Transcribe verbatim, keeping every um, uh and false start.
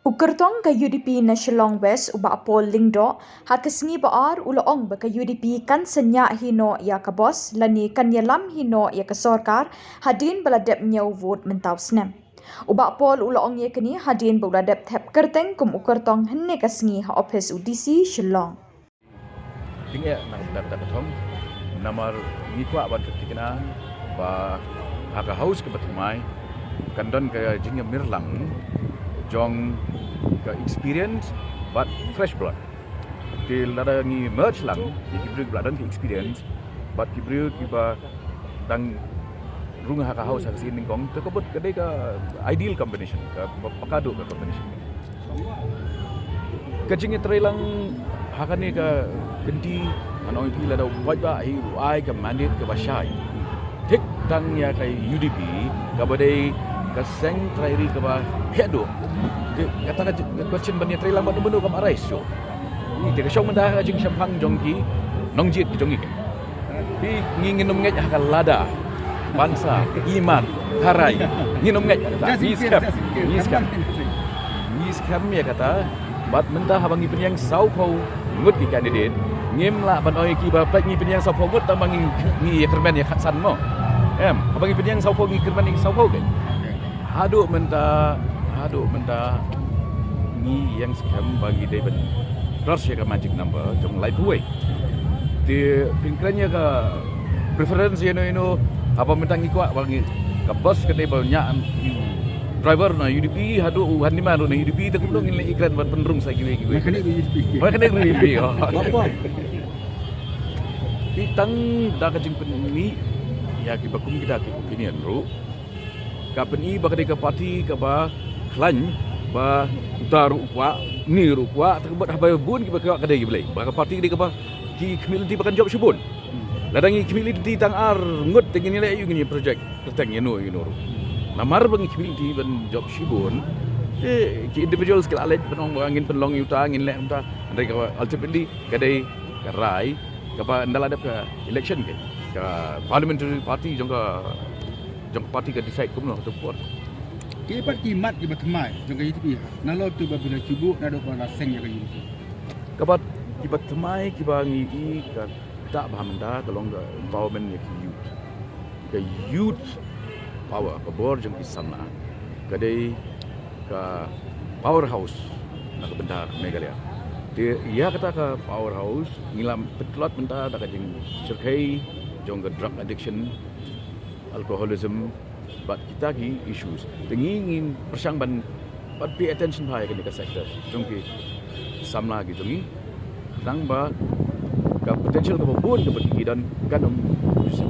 U kyrtong ka U D P na Shillong West, u Bah Paul Lyngdoh, ha ka sngi ba ar u la ong ba ka U D P kan synñiah hi noh ïa ka bos lane kan ïalam hi noh ïa ka sorkar hadien ba la dep ñiew vote mynta u snem. U Bah Paul u la ong ïa kane hadien ba u la dep thep kyrteng kum u kyrtong hynne ka sngi ha ophis u D C Shillong. Jingeh na ka bynta ka thong namar ngi kwah ban kyntu kane ba ha ka House kaba thymmai kan don ka jingïamir lang jong ka experience bad fresh blood. Te lada ngi merge lang ïa ki briew kiba la don ka experience bad ki briew kiba dang rung ha ka House ha ka sien nyngkong, te ka bud ka dei ka ideal combination, ka paka duh ka combination. Ka jingïatreilang ha kane ka kynti, ngan ong ïa phi, lada u paidbah hi u ai ka mandate kaba shai thik tang ïa ka U D P kaba dei ka seng trai ri kaba heh duh. Kata ka question ban ïatreilang bad u mano kam arise shuh. Te ka shong mynta ka jingshemphang jong ki nongjied ki jong ngi. Phi, ngi ngin ym ngeit ha ka lada, bansa, iman, kharai. Ngin ym ngeit ha kata. Ngi skhem, ngi skhem. Ngi skhem ïa kata. Bad mynta haba ngi pynïeng sawphew ngut ki candidate, ngim lah ban ong ïa ki ba peit ngi pynïeng sawphew ngut tang ba ngi, ngi ïakyrmen ïa khatsan mo. Em, haba ngi pynïeng sawphew ngi kyrmen ïa sawphew ke. Haduh mynta, haduh mynta ngi ïeng skhem ba ngi dei ban cross ïa ka magic number jong laiphew wei. Te phin kren ïa ka preference ïa no ïa no, haba mynta ngi kwah ba ngi ka bos ka dei ba ñiah driver na U D P, haduh u hanima ruh na U D P, te kumno ngin leh ïakren ban pynrung sa kiwei kiwei. Mechanic ruh U D P. Mechanic ruh U D P. Te tang da ka jingpynmih ïa kiba kum kita ki opinion ruh, ka pyni ba ka dei ka party kaba khlaiñ ba uta ruh u kwah, ni ruh u kwah, te ka bud haba bun kiba kwah ka dei ki Blei. Ba ka party ka dei kaba ki khmih lynti ba kan jop shibun. Lada ngi khmih lynti tang ar ngut te ngin leh aïu, ngin ïa project kyrteng ïa no ïa no ruh. Namar ba ngi khmih lynti ban jop shibun, te ki individuals ki la leit ban ong ba ngin pynlong ïa uta, ngin leh uta. Hynrei ka ultimately ka dei ka rai kaba ynda la dep ka election, ka parliamentary party jong ka jong ka party ka decide kumno to por. Ki pat ki mat kiba thymmai jong ka U D P nalor to ba phi la shu buh naduh ba la seng ïa ka U D P. Kaba kiba thymmai kiba ngi i ka ktah bha mynta ka long ka empowerment ïa ki youth. Ka youth power, ka bor jong ki samla ka dei ka powerhouse na ka bynta ka Meghalaya. Te ïa kata ka powerhouse ngi la pyntlot mynta da ka jingshyrkhei jong ka drug addiction, alcoholism bad kita ki issues. Te ngi ngin pyrshang ban, ban pay attention bha ïa kane ka sector jong ki samla ki jong ngi, khnang ba ka potential kaba bun kaba ki don kan ym use.